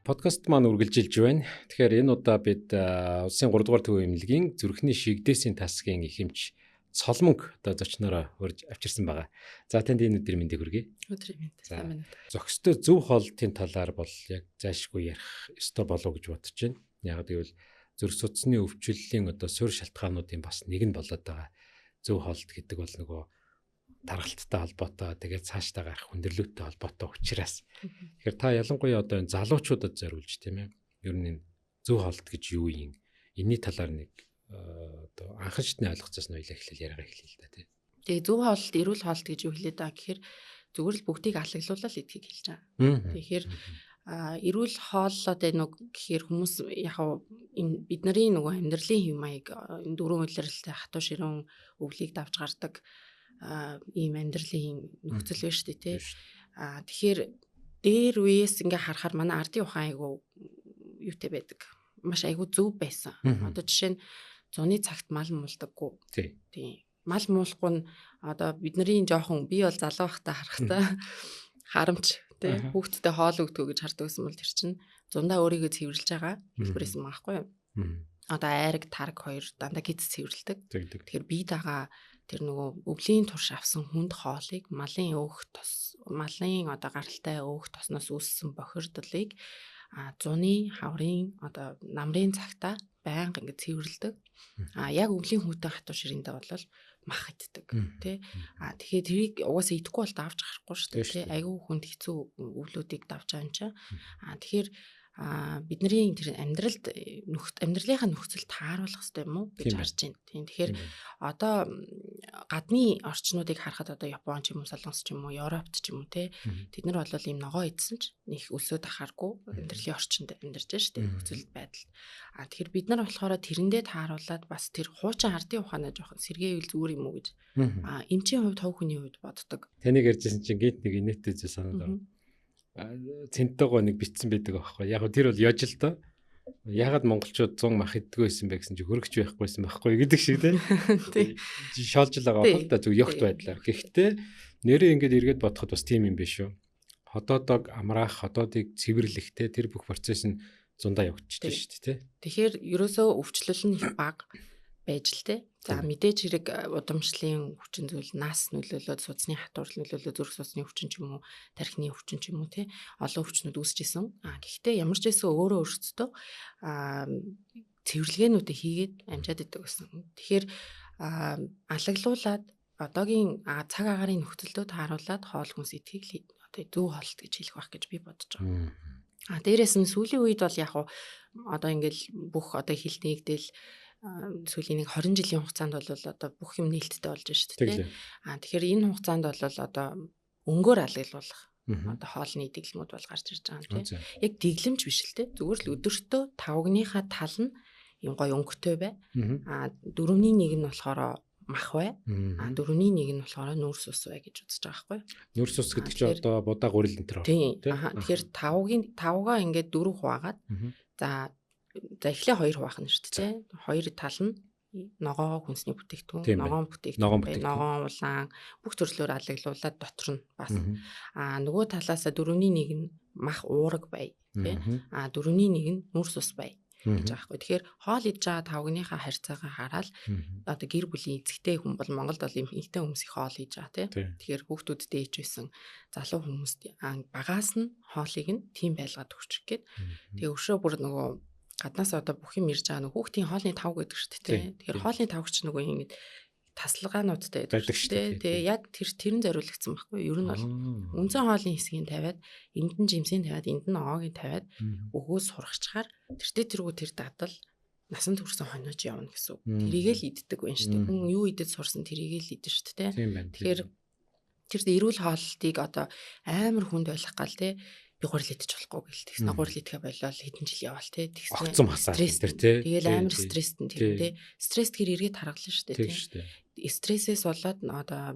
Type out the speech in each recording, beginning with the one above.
Подкаст маань үргэлжилж байна. Тэгэхээр энэ удаа бид улсын 3 дугаар төвийн эмнэлгийн зүрхний шигдээсийн тасгийн ихэмч Цолмөнг одоо зочноороо урьж авчирсан байгаа. За, танд энэ өдрийн мэндийг хүргэе. Өдрийн мэнд. За. Сайн байна уу? Зохистой зөв хооллолтын талаар бол яг зайлшгүй ярих ёстой болов уу гэж бодож байна. Яг гэвэл зүрх судасны өвчлөлийн одоо суурь шалтгаануудын бас нэг нь болоод байгаа. Зөв хооллолт гэдэг бол нөгөө тархалттай холбоотой, тэгээд цаашдаа гарах хүндрэлтэй холбоотой учраас. Тэгэхээр та ялангуяа одоо энэ залуучуудад зориулж, тийм ээ. Ер нь энэ зөв хооллолт гэж юу юм? Энийний талаар нэг одоо анхан шатны ойлгоцоос нь ойлаа эхлээл яриагаа эхлэе л да, тий. Тэгээ зөв хооллолт, эрүүл хооллолт гэж юу хэлээд байгаа гэхээр зүгээр л бүгдийг алаглуулаад идэхийг хэлж байгаа. Тэгэхээр эрүүл хооллоод байна уу гэхээр хүмүүс яг энэ бидний нөгөө амьдралын хэв маяг, энэ дөрвөн улиралтай хатуу ширүүн өвлийг давж гардаг ийм амьдралын нөхцөл байна шүү дээ, тий. Тэгэхээр дээр үеэс ингээ харахаар манай ардын ухаан айгу юутай байдаг. Маш айгу зөв байсан. Одоо жишээ нь зуны цагт мал муулдаггүй. Тийм. Мал муулахгүй нь одоо бидний жоохон, би бол залуу байхдаа харахтаа харамч, тий, хүүхдтэй хоол өгдгөө гэж хардаг гэсэн бол тэр чинь зундаа өөрийгөө цэвэрлж байгаа хэлбэрээс юм аахгүй юу? Одоо айраг, тараг хоёр дандаа гиз цэвэрлдэг. Тэгэхээр бие дагаа тэр нөгөө өвлийн турш авсан хүнд хоолыг, малын өөх тос, малын одоо гаралтай өөх тосноос үүссэн бохирдлыг зуны, хаврын, одоо намрын цагтаа байнга ингэ цэвэрлдэг. Яг өвлийн хүйтэн хатуу ширээндээ бол мах иддэг, тий. Тэгэхээр тэрийг угаасаа идэхгүй бол давж гарахгүй шүү дээ, тий. Айгүй хүнд хэцүү өвлүүдийг давж байгаа юм чинь. Тэгэхээр бидний тэр амьдралд амьдралынхаа нөхцөл тааруулах хэрэгтэй юм уу гэж харж байна. Тийм, тэгэхээр одоо гадны орчнуудыг харахад одоо Япон ч юм уу, Солонгос ч юм уу, Европт ч юм уу, те, тэд нар бол ийм ногоо идсэн ч нэг өлсөд ахааргүй амьдралын орчинд амьдарч байна шүү дээ, нөхцөл байдалд. Тэгэхээр бид нар болохоор тэрэндээ тааруулаад бас тэр хуучин ардын ухаанаа жоохон сэргээвэл зүгээр юм уу гэж эмчийн хувьд, хувь хүний хувьд боддог. Таныг ярьжсэн чинь гинт нэг инээдтэй зүйл санаад байна. Цэнтэйгоо нэг битсэн байдаг аахгүй. Яг тэр бол яж л доо. Ягаад монголчууд 100 мах иддэг байсан бэ гэсэн чи хөрөгч байхгүйсэн байхгүй гэдэг шиг, тий. Шоолж л байгаа бол да, зөв ёгт байдлаар. Гэхдээ нэрээ ингээд эргээд бодоход бас тийм юм биш үү? Ходоодог амраах, ходоодыг цэвэрлэх, те, тэр бүх процесс нь зундаа явагдчихж шүү дээ, тий. Тэгэхээр ерөөсөө өвчлөл нь их бага байж л, те. За, мэдээж хэрэг удамшлын хүчин зүйл, нас нөлөөлөөд, судасны хатуурал нөлөөлөө, зүрх судасны өвчин ч юм уу, тархины өвчин ч юм уу, те, олон өвчнүүд үүсэж исэн. Гэхдээ ямар ч байсан өөрөө өөрсдөө цэвэрлэгээнүүдээ хийгээд амжаад идэг гэсэн. Тэгэхээр алаглуулад одоогийн цаг агаарын нөхцөлдөө тааруулаад хоол хүнс идэхийг одоо зөв хоолт гэж хэлэх байх гэж би бодож байгаа. Дээрээс нь сүүлийн үед бол яг одоо ингээл бүх одоо хил нэгдэл, сүүлийн нэг 20 жилийн хугацаанд бол одоо бүх юм нээлттэй болж байна шүү дээ. Тэгэхээр энэ хугацаанд бол одоо өнгөөр алаглуулах одоо хоолны дэглэмүүд бол гарч ирж байгаа юм, тийм. Яг дэглэмч биш л, те. Зүгээр л өдөртөө тавгныхаа тал нь юм гоё өнгөтэй бай. Дөрөвний нэг нь болохоор мах бай. Дөрөвний нэг нь болохоор нүүрс ус бай гэж үзэж байгаа байхгүй юу? Нүүрс ус гэдэг чинь одоо будаа, гурил энэ төр. Тийм. Тэгэхээр тавгийн тавгаа ингээд дөрөв хуваагаад, за за, эхлээ хоёр хуваах нь шүү дээ. Хоёр тал нь ногоо хүнсний бүтээгдэхүүн, ногоон бүтээгдэхүүн, ногоон улаан бүх төрлөөр алаглуулаад дотор нь бас нөгөө талаасаа дөрөвний нэг нь мах, уураг бай, тий. Дөрөвний нэг нь нүүрс ус бай гэж байгаа байхгүй. Тэгэхээр хоол идж байгаа тавгныхаа харьцаагаа хараад одоо гэр бүлийн эзэгтэй хүн бол, Монголд бол эмэгтэй хүмүүс их хоол хийж байгаа, тий. Тэгэхээр хүүхдүүдтэй ээж байсан залуу хүмүүст багаас нь хоолыг нь тийм байлгаад өгчих гээд. Тэгээ өшөө бүр нөгөө гаднаас одоо бүх юм ирж байгаа, нөгөө хүүхдийн хоолны тав гэдэг шүү дээ. Тэгэхээр хоолны тавч нөгөө ингэж тасалгаануудтай байдаг шүү дээ. Тэгээ яг тэр тэрэн зориулагдсан байхгүй юу? Ер нь бол үндсэн хоолны хэсгийг тавиад, энд нь жимсийн тавиад, энд нь ногоогийн тавиад өгөө сургачаар тэртээ тэргүү тэр дадал насан турш хоньж явна гэсэн үг. Тэрийг л иддэг байх шүү дээ. Хүн юу идэж сурсан, тэрийг л идэн шүү дээ. Тэгэхээр тэр эрүүл хооллолтыг одоо амар хүнд байх гал, те, би гурил идчих болохгүй гэл. Тэгснэ гурил идэхэ болол хэдэн жил яваал, те. Тэгснэ огцом хасаа тэр, те. Тэгэл амар стресстэн тэр, те. Стресс тэгэхээр эргээд харгална шүү дээ, те. Стрессээс болоод одоо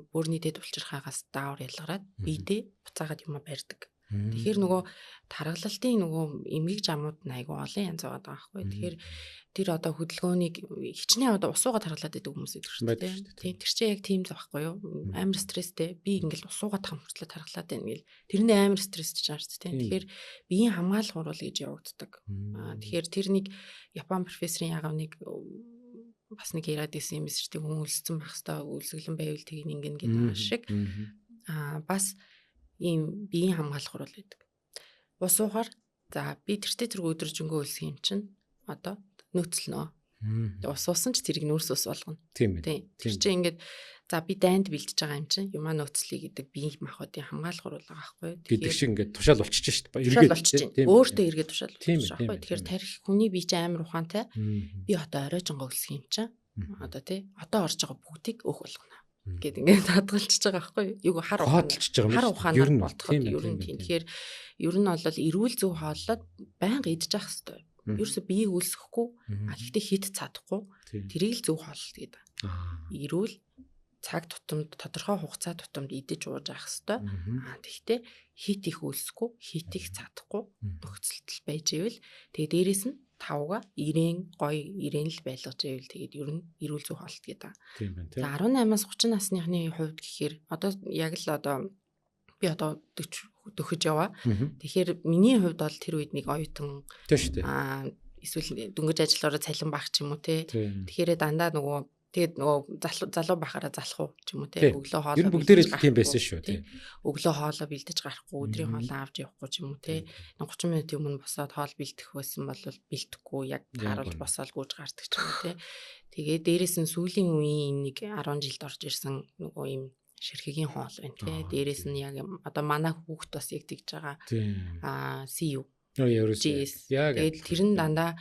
бүрний дэд булчирхаагаас даавар ялгараад биедээ буцаагаад юм барьдаг. Тэгэхээр нөгөө таргалалтын нөгөө эмгэг жамууд нь айгүй олон янз байгаа байхгүй. Тэгэхээр тэр одоо хөдөлгөөнийг хичнээн одоо усууга таргалаад идэг хүмүүс идэг шүү дээ. Тийм, тэр чинь яг тийм л байхгүй юу? Амар стресстэй. Би ингээл усууга там хүртлээ таргалаад байна гэл. Тэрний амар стресстэй байгаа шүү дээ. Тэгэхээр биеийн хамгаалах уруул гэж явагддаг. Тэгэхээр тэр нэг Япон профессорын ягаав нэг бас нэг яриад исэн юм биш үү? Хүн өлссөн байх хэвээр өлсгөлэн байвал тийг ингэн гэдэг шиг. Бас ийм биеийн хамгаалах уруул байдаг. Ус уухаар за би тэртээ тэргүй өдөржингөө өлсөх юм чинь одоо нөөцлөнө. Ус уусан ч тэрийг нүүрс ус болгоно. Тийм ээ. Тэр чинь ингээд за би дайнд бэлдэж байгаа юм чинь юмаа нөөцлөе гэдэг бие махбодын хамгаалах уруул байгаа байхгүй юу? Гэдэг шиг ингээд тушаал болчихж шүү дээ. Эргээд болчихж. Өөртөө эргээд тушаал болчих байхгүй юу? Тэгэхээр тарих хүний бие чинь амар ухаантай. Би одоо оройжонгоо өлсөх юм чинь одоо тий одоо орж байгаа бүгдийг өөх болгоно гэд ингээд хадгалчихж байгаа байхгүй юу? Юу хар ухаан хар ухаанаар бодоход ер нь тийм. Тэгэхээр ер нь бол эрүүл зөв хооллоод байнга идэж явах хэрэгтэй. Ерөөсө биеийг үлсэхгүй, а гэхдээ хит цадахгүй тэрийг л зөв хооллолт гэдэг. Эрүүл цаг тутамд тодорхой хугацаа тутамд идэж ууж явах хэрэгтэй. А тэгвэл хит их үлсэхгүй, хит их цадахгүй нөхцөлтөл байж ивэл тэгээ дээрэс нь тавга ирээн гоё ирээн л байлгаж ивэл тэгээд ер нь эрүүл зөв хоолт гэдэг. Тийм байна тийм. 18-аас 30 насныхны хувьд гэхээр одоо яг л одоо би одоо 40 дөхөж яваа. Тэгэхээр миний хувьд бол тэр үед нэг оюутан тийм шүү дээ. Эсвэл дөнгөж ажиллаараа цалин бах ч юм уу те. Тэгэхээр дандаа нөгөө тэгээд нөгөө залуу бахаараа залах уу ч юм уу те. Өглөө хоолоо ер нь бүгдээрээ л тийм байсан шүү те. Өглөө хоолоо бэлдэж гарахгүй, өдрийн хоолоо авч явахгүй ч юм уу те. 30 минутын өмнө босоод хоол бэлдэх байсан бол бэлдэхгүй яг тааруулж босоод гүйж гардаг ч юм уу те. Тэгээд дээрээс нь сүүлийн үеийн нэг 10 жилд орж ирсэн нөгөө юм ширхгийн хоол байна те. Дээрээс нь яг одоо манай хүүхд бас яг тэгж байгаа. CU. Тэгээд тэр нь дандаа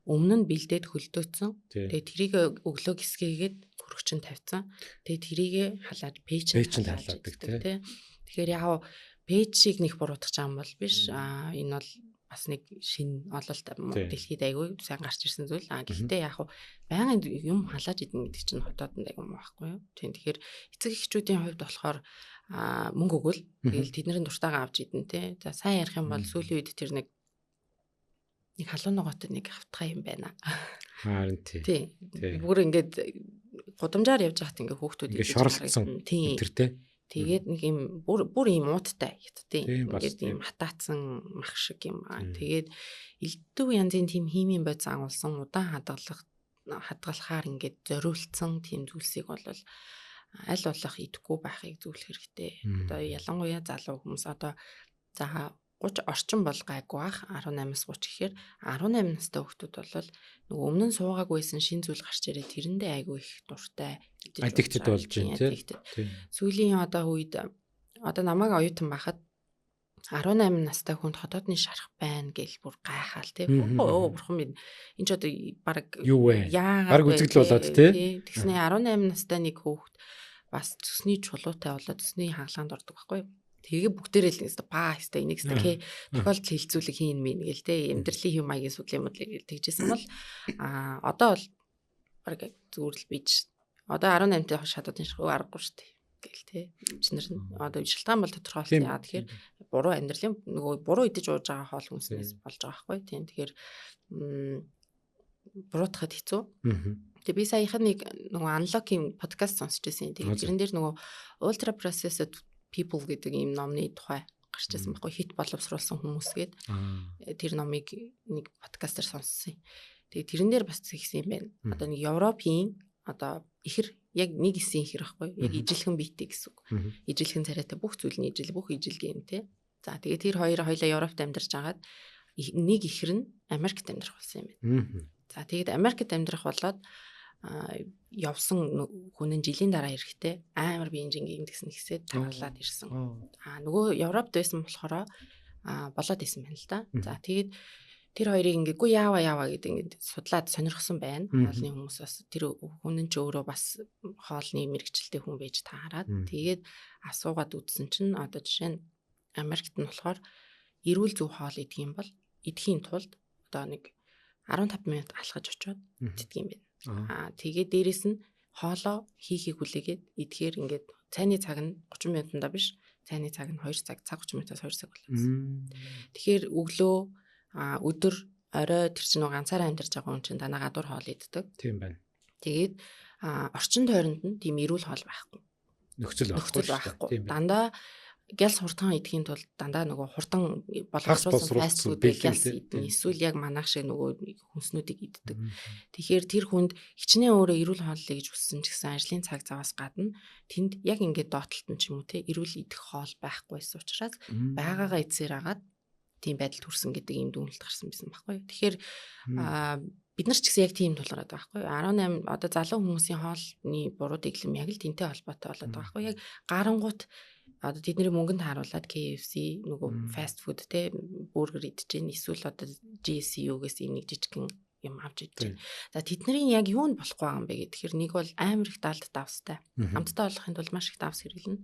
өмнө нь бэлдээд хөлдөөцсөн. Тэгээд тэрийг өглөө гисгээгээд хөрөгчин тавьсан. Тэгээд тэрийг халаад пэйжэнд халаадаг тий. Тэгэхээр яг пэйжийг нэг буруутгах юм бол биш. Энэ бол бас нэг шинэ ололт дэлхийд айгүй сайн гарч ирсэн зүйл. Гэхдээ яг байнгын юм халааж идэнэ гэдэг чинь хотоодонд айгүй юм байхгүй юу? Тийм. Тэгэхээр эцэг эхчүүдийн хувьд болохоор мөнгө өгвөл тэгэл тэдний дуртайгаа авч идэнэ тий. За сайн ярих юм бол сүүлийн үед тэр нэг халуун ногоотой нэг хавтгай юм байна. Харин тий. Тий. Бүр ингээд гудамжаар явж байхад ингээд хүүхдүүд ингээд шоролцсон. Тэр тий. Тэгээд нэг юм бүр ийм ууттай хятадын ингээд ийм хатаацсан мах шиг юм аа. Тэгээд элдв янзын тийм химийн бодис агуулсан удаан хадгалахаар ингээд зориулсан тийм зүйлсийг бол аль болох идэхгүй байхыг зөвлөх хэрэгтэй. Одоо ялангуяа залуу хүмүүс одоо за 30 орчим бол гайгүй бах 18-аас 30 гэхээр 18 настай хүүхдүүд бол нөгөө өмнө нь суугаагүй байсан шин зүйл гарч ирээ тэрэндээ айгүй их дуртай addicted болж байна тийм. Сүүлийн одоо үед одоо намайг оюутан байхад 18 настай хүнд хотоодны шарах байна гэл бүр гайхаал тийм. Өө бурхан минь энэ ч одоо баг юу вэ? Бараг үзэгдэл болоод тийм. Тэгснэ 18 настай нэг хүүхд бас цөсний чулуутай болоод цөсний хагалгаанд ордог байхгүй юу? Тэгээ бүгдээрээ л нэстэ ба хэвээ энийг хэвээ кэ тохиолдол хилцүүлэг хийн мэн гэл те амьдралын хэм маягийн судлын модлыг гэл тэгжсэн бол одоо бол баг зүгээр л бич одоо 18 тай шатуудын шахуу аргагүй шүү дээ гэл те чинэр нь одоо шалтгаан бол тодорхойлсон. Яа тэгэхээр буруу амьдралын нөгөө буруу идэж ууж байгаа хоол хүнснээс болж байгаа байхгүй тийм. Тэгэхээр буруутахад хэцүү. Тэгээ би саяхан нэг нөгөө Unlock-ийн подкаст сонсч байсан. Тэгээ тэрэн дээр нөгөө ultra processed people гэдэг ийм номны тухай гарч ирсэн байхгүй хит боловсруулсан хүмүүс гээд тэр номыг нэг подкастер сонссон. Тэгээ тэрэн дээр бас тэгсэн юм байна. Одоо нэг Европын одоо ихэр яг нэг эсийн ихэр байхгүй яг ижилхэн биетэй гэсэн үг. Ижилхэн царайтай бүх зүйл нь ижил, бүх ижилгээ юм те. За тэгээ тэр хоёр хоёлаа Европт амьдарч агаад нэг ихэр нь Америкт амьдрах болсон юм байна. За тэгээд Америкт амьдрах болоод явсан хүн нь жилийн дараа ирэхдээ амар биеийн жингээ ингэсэн гэсээд таглаад ирсэн. Нөгөө Европт байсан болохоор болоод исэн байна л да. За тэгээд тэр хоёрыг ингээд гүй яава гэдэг ингээд судлаад сонирхсон байна. Хоолны хүмүүс бас тэр хүн нь ч өөрөө бас хоолны мэрэгчлээ хүн байж таарад. Тэгээд асуугаад үзсэн чинь одоо жишээ нь Америкт нь болохоор эрүүл зөв хоол идэх юм бол идэхийн тулд одоо нэг 15 минут алхаж очиод иддэг юм байна. Тэгээд дээрэс нь хоолоо хийхийг хүлээгээд идэхээр ингээд цайны цаг нь 30 минутанда биш Цайны цаг нь 2 цаг, цаг 30 минутаас 2 цаг болоо гэсэн. Тэгэхээр өглөө, өдөр, орой тэр чинь ганцаараа амьдарч байгаа хүн чинь дандаа гадуур хоол иддэг. Тийм байна. Тэгээд орчин тойронд нь тийм эрүүл хоол байхгүй. Нөхцөл байхгүй. Дандаа гялс хурдан идэхийн тулд дандаа нөгөө хурдан боловсруулсан fast food-ыг гялс идэн. Эсвэл яг манайх шиг нөгөө хүнснүүдийг иддэг. Тэгэхээр тэр хүнд хичнээн өөрөө эрүүл хооллоё гэж хүссэн ч гэсэн ажлын цаг заваас гадна тэнд яг ингээд доотлолт нь ч юм уу те эрүүл идэх хоол байхгүй байсан учраас байгаагаа идсээр агаад тийм байдалд хүрсэн гэдэг ийм дүгнэлт гарсан байсан байхгүй юу. Тэгэхээр бид нар ч гэсэн яг тийм тулгараад байгаа байхгүй юу. 18 одоо залуу хүмүүсийн хоолны буруу дэглэм яг л тэнтэй холбоотой болоод байгаа байхгүй юу. Яг гарангуут одоо тэдний мөнгөнд тааруулаад KFC нөгөө fast food те бургер идэж гин, эсвэл одоо GCU-гээс ийм нэг жижигхэн юм авч идэж гин. За тэдний яг юу нь болохгүй байгаа юм бэ гэхээр нэг бол амар их далд давстай. Амттай болохын тулд маш их давс хэрэглэнэ.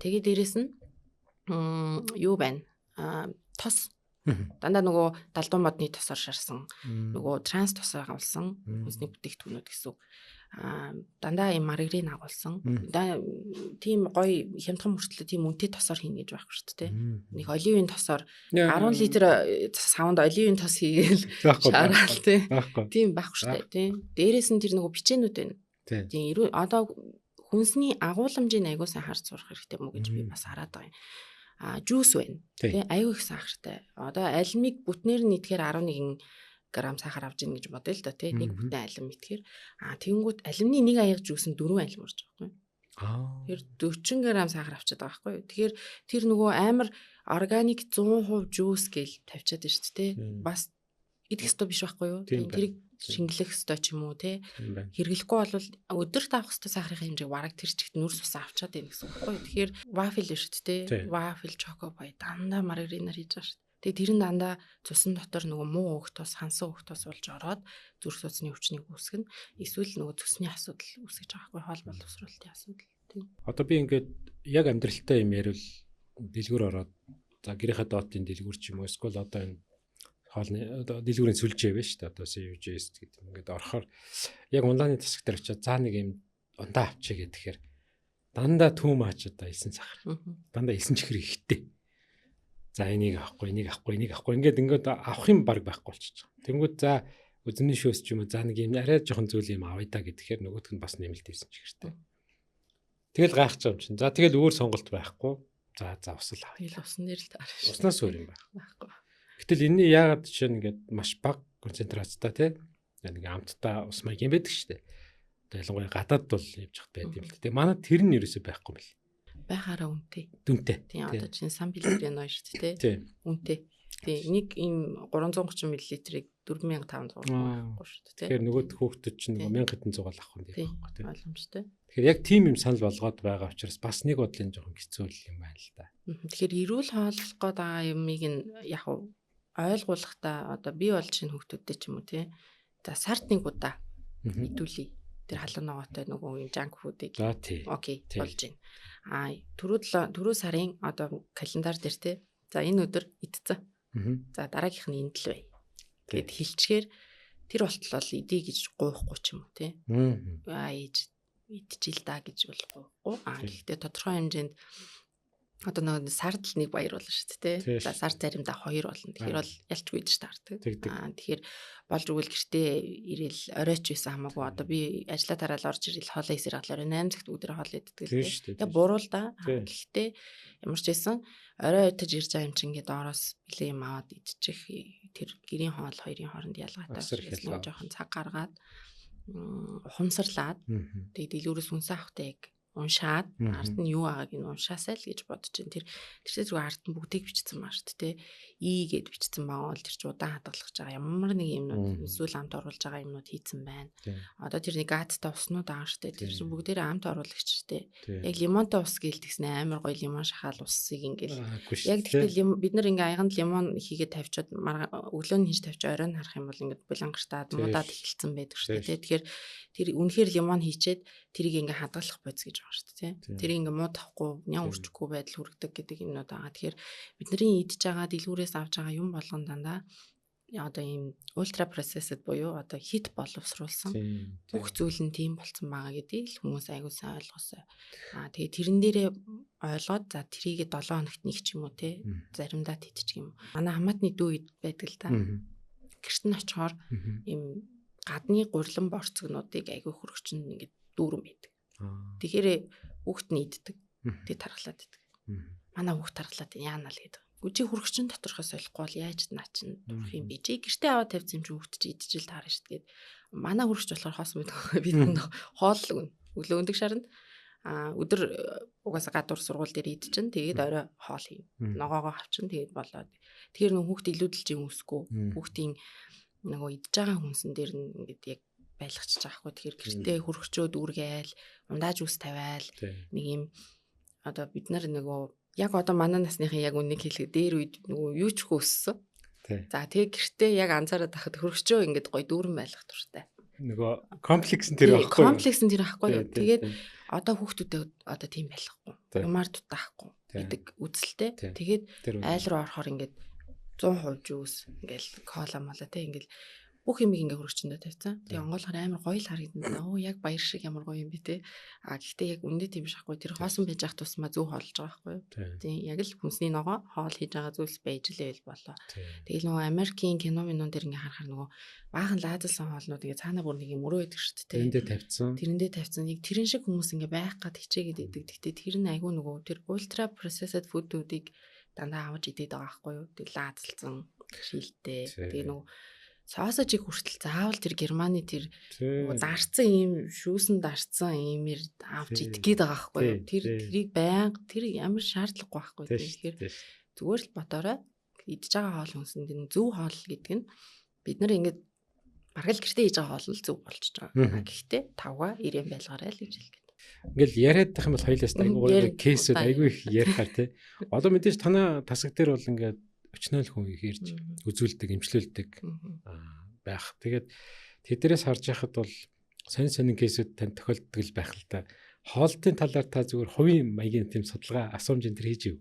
Тэгээд дээрэс нь юу байна? Тос. Дандаа нөгөө далдуу модны тосоор шарсан, нөгөө транс тосоор агуулсан хүнсний бүтээгдэхүүнүүд гэсэн үг. Дандаа юм маргарин агуулсан. Тийм гоё хямдхан мөртлөө тийм үнэтэй тосоор хийнэ гэж байхгүй шүү дээ. Нэг оливын тосоор 10 литр савнд оливын тос хийгээл шараал тий. Тийм байхгүй шүү дээ тий. Дээрээс нь тэр нөгөө бичээнүүд байна. Тийм одоо хүнсний агууламжийг аягүй сайн харж сурах хэрэгтэй мүү гэж би бас хараад байгаа юм. Жуус байна. Тэ аюу их сахартай. Одоо алимыг бүтнээр нь идэхээр 11 грамм сахар авч ийн гэж бодъё л доо тий. Нэг бүтэн алим идэхээр тэгэнгүүт алимны нэг аяга жуус нь 4 алим орж байгаа байхгүй юу? Тэр 40 грамм сахар авчиад байгаа байхгүй юу? Тэгэхээр тэр нөгөө амар органик 100% жуус гэл тавьчаад байна шүү дээ тий. Бас идэх ёстой биш байхгүй юу? Тэрийг шингэлэх ёстой ч юм уу те. Хэрэглэхгүй бол өдөрт авах ёстой сахарын хэмжээг бараг тэр чигт нүрс ус авчаад байна гэсэн үг байхгүй юу? Тэгэхээр вафель шүү дээ. Вафель, чоко пай дандаа маргаринаар хийж байгаа шүү дээ. Тэгээ тэр нь дандаа цусан дотор нөгөө муу өөх тус, хансан өөх тус болж ороод зүрх судасны өвчнийг үүсгэнэ. Эсвэл нөгөө цөсний асуудал үүсгэж байгаа байхгүй хоол боловсруулалтын асуудал. Тийм. Одоо би ингээд яг амьдралтай юм ярил дэлгүүр ороод за гэрийнхээ доотын дэлгүүр ч юм уу эсвэл одоо энэ хоолны одоо дэлгүүрийн сүлжээ байна шүү дээ. Одоо CUJS гэдэг юм ингээд орохоор яг ундааны тасаг дээр очиод за нэг юм ундаа авчиг гэхээр дандаа too much одоо элсэн сахар. Дандаа элсэн чихэр ихтэй. За энийг авахгүй, энийг авахгүй, энийг авахгүй ингээд авах юм баг байхгүй болчихж байгаа. Тэнгүүд за үзмний шөөс ч юм уу за нэг юм арай жоохон зүйл юм авъя да гэхээр нөгөөх нь бас нэмэлт элсэн чихэртэй. Тэгэл гайхаж байгаа юм чинь. За тэгэл өөр сонголт байхгүй. За за ус л авъя. Тэгэл усан дээр л таарна шүү. Уснаас өөр юм байхгүй. Гэтэл энэний яагаад жишээ нь ингээд маш бага концентрацтай тий нэг амттай ус маяг юм байдаг шүү дээ. Одоо ялангуяа гадаад бол явж хат байд юм л дээ. Манай тэр нь ерөөсөй байхгүй юм бэл. Байхаараа үнэтэй. Дүнтэй. Тийм одоо чинь сан пеллегрино шүү дээ тий. Үнэтэй. Тийм нэг ийм 330 мл-ийг 4500 авахгүй шүү дээ тий. Тэгэхээр нөгөө хүүхдүүд чинь нөгөө 1700 гол авах юм байхгүй тий. Боломжтой. Тэгэхээр яг тийм юм санал болгоод байгаа учраас бас нэг бодлын жоохон хэцүү юм байна л да. Тэгэхээр эрүүл хооллох гээд байгаа юмыг нь яг ойлгуулахдаа одоо би бол шинэ хүүхдүүдтэй ч юм уу тий. За сард нэг удаа идүүлье. Тэр халуун ногоотой нөгөө юм junk food-ыг. Окей болж байна. Түрүү сарын одоо календар дээр тий. За энэ өдөр идсэн. За дараагийнх нь энд л бай. Гэт хэлчгээр тэр болтол бол идэ гэж гуйхгүй ч юм уу тий. Ээж идчихэл да гэж бол гуйхгүй. Гэхдээ тодорхой хэмжээнд одоо нөгөө сард л нэг баяр болно шүү дээ. За сар заримдаа хоёр болно. Тэгэхээр бол ялчгүй идэж таардаг. Тэгэхээр болж өгвөл гэртээ ирээл оройч байсан хамаагүй. Одоо би ажлаа тараал орж ирэл хоолоо хийсээр галаар 8 цагт өдөр хоол иддэг л дээ. Тэгээ буруу л да. Гэхдээ ямар ч байсан орой өтөж ирж байгаа юм чинь ингээд доороос бэлэн юм аваад идчих тэр гэрийн хоол хоёрын хооронд ялгаатай учраас жоохон цаг гаргаад ухамсарлаад тэгээ дэлгүүрээс хүнсээ авахтай яг уншаад ард нь юу байгааг нь уншаасай л гэж бодож байна. Тэр тэрсээ зүгээр ард нь бүгдийг бичсэн маа шүү дээ. И гэд бичсэн байгаа бол тэр чи удаан хадгалах гэж байгаа ямар нэг юмнууд эсвэл амт оруулж байгаа юмнууд хийцэн байна. Одоо тэр нэг газтай уснууд байгаа шүү дээ. Тэр чинь бүгдээрээ амт оруулагч шүү дээ. Яг лимонтой ус гээл тэгсэн амар гоё лимон шахаал усыг ингээл яг тэгтэл бид нар ингээ аяганд лимон хийгээд тавьчаад өглөө нь хийж тавьчаа оройн харах юм бол ингээд булангартаад муудаад эхэлсэн байдаг шүү дээ. Тэгэхээр тэр үнэхээр лимон хийчээд тэрийг ингээ хадгалах бодис гэж байгаа шүү дээ. Тэрийг ингээ муудахгүй, нян үрчихгүй байдал хүргэдэг гэдэг юмнууд байгаа. Тэгэхээр бидний идж байгаа дэлгүүрээс авч байгаа юм болгон дандаа одоо ийм ultra processed буюу одоо хит боловсруулсан бүх зүйл нь тийм болцсон байгаа гэдгийг л хүмүүс аягүй сайн ойлгосоо. Тэгээ тэрэн дээрээ ойлгоод за тэрийг 7 хоногт нэг ч юм уу те заримдаа тэдчих юм. Манай хамаатны дүү байдаг л та. Гэрт нь очихоор ийм гадны гурлан борцгнуудыг аягүй хөргөчөнд ингээд дүүрэн байдаг. Тэгэхээр хүүхд нь иддэг. Тэгээ тархлаад идэг. Манай хүүхд тархлаад яана л гэдэг. Үгүй хөргөчн доторхоо солихгүй бол яаж наа чин дурах юм бэ? Чи гэртээ аваад тавьсан юм чи хүүхд чи идчихэл таарна шүү дээ. Манай хөргөч болохоор хоосон байдаг. Бид хоол өгнө. Өглөө өндөг шарнд өдөр угаасаа гадуур сургууль дээр идчихэн тэгээд орой хоол хийн. Ногоогоо авчин тэгээд болоод. Тэгэхээр нөх хүүхд илүүдэлж юм үсгүй. Хүүхдийн нөгөө идж байгаа хүнсэн дээр нь ингээд яг байлгачих байхгүй. Тэгэхээр гэртээ хөргөчөө дүүргээл, ундааж ус тавиал нэг юм одоо бид нар нөгөө яг одоо манай насныхан яг үнийг хэлэхэд дээр үед нөгөө юу ч хөө өссөн. За тэгээ гэртээ яг анзаараад байхад хөргөчөө ингээд гоё дүүрэн байлгах дуртай. Нөгөө комплекс нь тэр байхгүй. Комплекс нь тэр байхгүй. Тэгээд одоо хүүхдүүдэд одоо тийм байлгахгүй. Юмар дутаахгүй гэдэг үзэлтэй. Тэгээд айл руу орохоор ингээд 100% жуус ингээл кола мола те ингээл бүх юмыг ингээ хөргөчөндөө тавьсан. Тэгээ онгойлохоор амар гоё л харагдана. Оо яг баяр шиг ямар гоё юм бэ те. А гэхдээ яг үндэ тийм биш ахгүй. Тэр хоосон байж ах тусмаа зөв хоолж байгаа байхгүй юу? Тийм яг л хүнсний ногоо хоол хийж байгаа зүйлс байж лээвэл болоо. Тэгэл нөгөө Америкийн кино минон дээр ингээ харахаар нөгөө баахан лаазалсан хоолнууд ингээ цаанаа бүр нэг юм өрөө идэг шүү дээ. Тэрэндээ тавьсан. Тэрэндээ тавьсан. Яг тэрэн шиг хүмүүс ингээ байх гад хичээгээд идэг. Гэхдээ тэр нь айгүй нөгөө тэр ultra processed food-уудыг дандаа авч идэд байгаа байхгүй юу? Тэг лаазалсан шилтэй. Тэгээ нөгөө соосожиг хүртэл заавал тэр Германы тэр дарцсан ийм шүүсэн дарцсан иймэр авч идэх гээд байгаа байхгүй юу? Тэр тэрийг байнга тэр ямар шаардлагагүй байхгүй. Тэгэхээр зүгээр л бодоорой. Идж байгаа хоол хүнсэнд энэ зөв хоол гэдэг нь бид нар ингээд бараг л гэртээ хийж байгаа хоол л зөв болчихж байгаа. Гэхдээ тавга ирээн байлгаарай л гэж хэлдэг. Ингээл яриад байх юм бол хоёлаас айгүй гоё кейсүүд айгүй их ярихаар тий. Одоо мэдээж танаа тасаг дээр бол ингээд өчнөөл хүн их ирж үзүүлдэг, эмчлүүлдэг байх. Тэгээд тэднээс харж яхад бол сонин сонин кейсүүд танд тохиолддог л байх л та. Хоолтын талаар та зүгээр хувийн маягийн тийм судалгаа асуумж энэ төр хийж ив?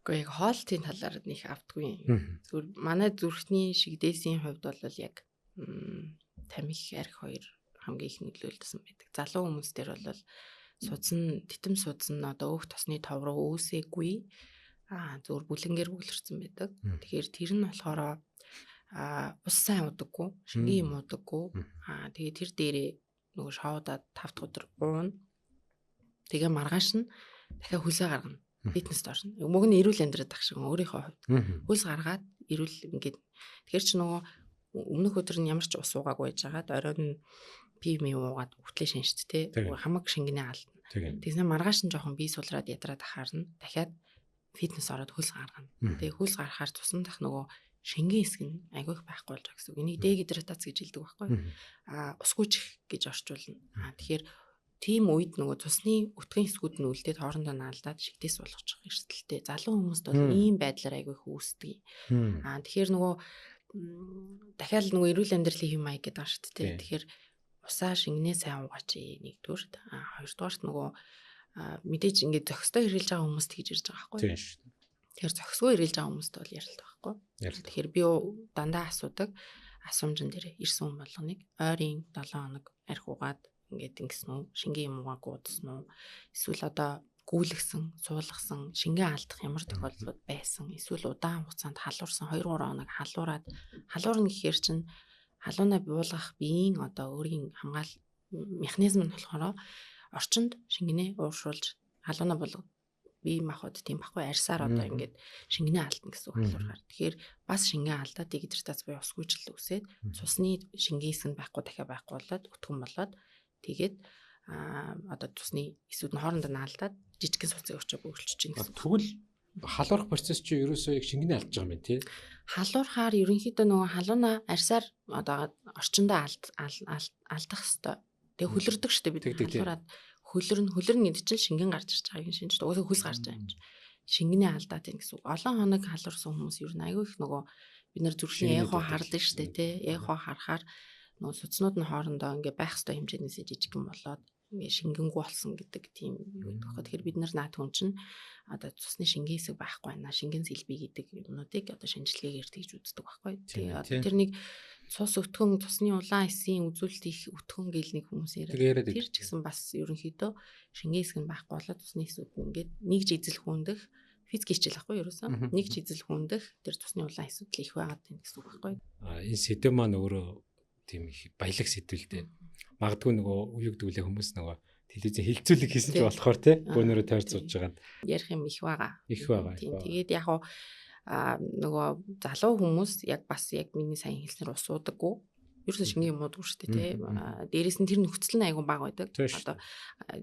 Үгүй яг хоолтын талаар нэх автгүй. Зүгээр манай зүрхний шигдээсийн хувьд бол яг тамхи, арх хоёр хамгийн их нөлөөлсөн байдаг. Залуу хүмүүс дээр бол судас нь, титэм судас нь одоо өөх тосны тов руу үүсээгүй. Зүгээр бүлэнгээр бөглөрсөн байдаг. Тэгэхээр тэр нь болохоор ус сайн удаггүй, шингэн юм удаггүй. Тэгээ тэр дээрээ нөгөө шоудаад 5 дахь өдөр уuna. Тэгээ маргааш нь дахиад хөлсөө гаргана. Фитнест орно. Мөг нь эрүүл амьдраад ах шиг өөрийнхөө хувьд. Хөлс гаргаад эрүүл ингээд тэгэхээр чи нөгөө өмнөх өдөр нь ямар ч ус уугаагүй байжгаад оройн нь пив мэв уугаад хөтлөө шинжт те. Хамаг шингэнээ алдна. Тэгснэ маргааш нь жоохон бие сулраад ядраад ахаар нь дахиад фитнес ороод хөлс гаргана. Тэгээ хөлс гаргахаар цусан дах нөгөө шингэн хэсэг нь айгүй их байхгүй болж байгаа гэсэн үг. Энийг дегидратац гэж хэлдэг байхгүй. Усгүйчих гэж орчуулна. Тэгэхээр тийм үед нөгөө цусны өтгөн хэсгүүд нь үлдээд хоорондоо наалдаад шигдээс болгочих эрсдэлтэй. Залуу хүмүүст бол ийм байдлаар айгүй их үүсдэг. Тэгэхээр нөгөө дахиад нөгөө эрүүл амьдралын хэм маяг гэдэг байгаа шүү дээ. Тэгэхээр усаа шингэнээ сайн уугаач нэгдүгüрт. Хоёрдугаарт нөгөө мэдээж ингээд зохистой хэрглэж байгаа хүмүүст тэгж ирж байгаа байхгүй. Тийм шүү. Тэгэхээр зохисгүй хэрглэж байгаа хүмүүст бол ярилт байхгүй. Тэгэхээр би дандаа асуудаг асуумжин дээр ирсэн хүн болгоныг ойрын 7 хоног арх угаад ингээд ингэсэн үү, шингэн юм уугаагүй удсан уу, эсвэл одоо гүйлгсэн, суулгасан, шингэн алдах ямар тохиолдлууд байсан, эсвэл удаан хугацаанд халуурсан 2-3 хоног халуураад, халуурна гэхээр чинь халуунаа буулгах биеийн одоо өөрийн хамгаал механизм нь болохоор орчинд шингэнээ ууршуулж халуунаа буулгах бие махбод тийм байхгүй арьсаар одоо ингээд шингэнээ алдна гэсэн үг халуургаар. Тэгэхээр бас шингэн алдаад дегидратац буюу усгүйжил үүсээд цусны шингэн хэсэг нь байхгүй дахиад байхгүй болоод өтгөн болоод тэгээд одоо цусны эсүүд нь хоорондоо наалдаад жижигхэн суцыг өчөө бөглөж чинь гэсэн. Тэгвэл халуурах процесс чинь ерөөсөө яг шингэнээ алдж байгаа юм байна тий. Халуурахаар ерөнхийдөө нөгөө халуунаа арьсаар одоо орчиндөө алдах хэвээр. Тэгээ хөлөрдөг шүү дээ бид халуураад хөлөрнө гэдэг чинь шингэн гарч ирж байгаа юм шинж. Угаасаа хөлс гарч байгаа юм чинь. Шингэнээ алдаад байна гэсэн үг. Олон хоног халуурсан хүмүүс ер нь айгүй их нөгөө бид нар зүрхний эхо хардаг шүү дээ тий. Эхо харахаар нөгөө судснууд нь хоорондоо ингээ байх ёстой хэмжээнээсээ жижигхэн болоод Ингээ шингэнгүй болсон гэдэг тийм юу гэдэг байхгүй. Тэгэхээр бид нар наад хүн чинь одоо цусны шингэн хэсэг байхгүй байна. Шингэн сэлбий гэдэг юмнуудыг одоо шинжилгээгээр тэгж үздэг байхгүй. Тэгээ одоо тэр нэг цус өтгөн, цусны улаан эсийн үзүүлэлт их өтгөн гэл нэг хүмүүс яриад. Тэр ч гэсэн бас ерөнхийдөө шингэн хэсэг нь байхгүй болоод цусны эсүүд ингээд нэг ж эзэл хүндэх физик хичээл ахгүй ерөөсөн. Нэг ч эзэл хүндэх тэр цусны улаан эсүүд л их байгаад байна гэсэн үг байхгүй. А энэ сэдэв маань өөрөө тийм их баялаг сэдв л дээ. Магадгүй нөгөө юу гэдэг үлээ хүмүүс нөгөө телевизийн хилцүүлэг хийсэн ч болохоор тий бөөнөрөө тойрч сууж байгаа. Ярих юм их байгаа. Их байгаа. Тэгээд яг нөгөө залуу хүмүүс яг бас яг миний сайн хэлснээр ус уудаггүй. Ерөөсөө шингэн юм уудаггүй шүү дээ тий. Дээрээс нь тэр нөхцөл нь айгүй бага байдаг. Одоо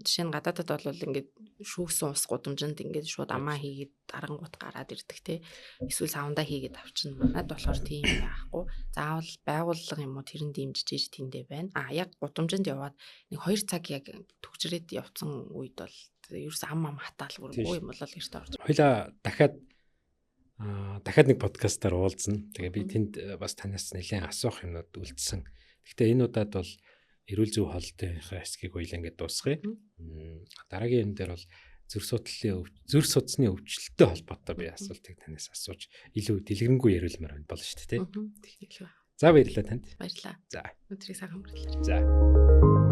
жишээ нь гадаадад бол ингээд шүүгсэн ус гудамжинд ингээд шууд амаа хийгээд дарангуут гараад ирдэг тий. Эсвэл савндаа хийгээд авчна. Манад болохоор тийм байхгүй. Заавал байгууллага юм уу тэрэн дэмжиж иж тэндээ байна. А яг гудамжинд яваад нэг 2 цаг яг түгжрээд явцсан үед бол ерөөсөө ам хатаалгүй юм болол гэрте орж. Хоёлаа дахиад нэг подкастаар уулзна. Тэгээ би тэнд бас танаас нэлээд асуух юмнууд үлдсэн. Гэхдээ энэ удаад бол эрүүл зүйн хоолтынхаа хэсгийг хоёлаа ингээд дуусгая. Дараагийн юм дээр бол зүрх судасны өвчлөлттэй холбоотой би асуултыг танаас асууж илүү дэлгэрэнгүй яриулмаар болно шүү дээ, тий. За баярлалаа танд. Баярлалаа. За. Өдрийг сайхан өнгөрүүлээрэй. За.